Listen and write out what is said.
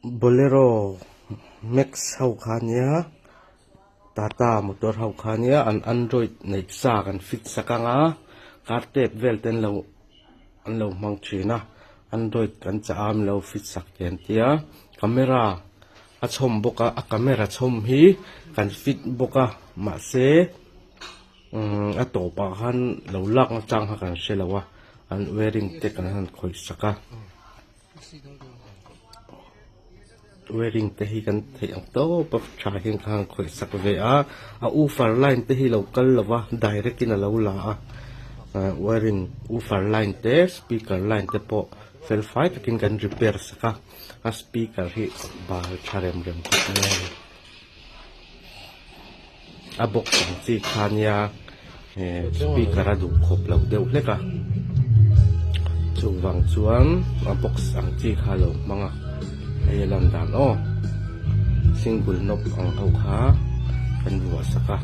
Bolero Max ho kha nia Tata motor ho kha nia an android neih sa kan fit sak ang a car tape vel te an lo an lo hmang thin a android kan chah a min lo fit sak te an tia camera a chhawm bawk a a camera chhawm hi kan fit bawk a mahse umm a tawpah khan lo lak na chang kha kan hre lo a an wearing te kan han khawih sak a wearing te hi kan theih ang tawp a tha hian ka han khawih sak ve a a woofer line te hi lo kal lo va direct in a lo la a ah wiring woofer line te speaker line te pawh fel fai takin kan repair sak a a speaker hi bal tha rem rem khawp mai a ni a box ang chi kha nia eh speaker a duh khawp lo deuh hlek a chuvang chuan a box ang chi kha a lo hmang a hei a lan dan aw single knob ang ho kha kan vuah sak a.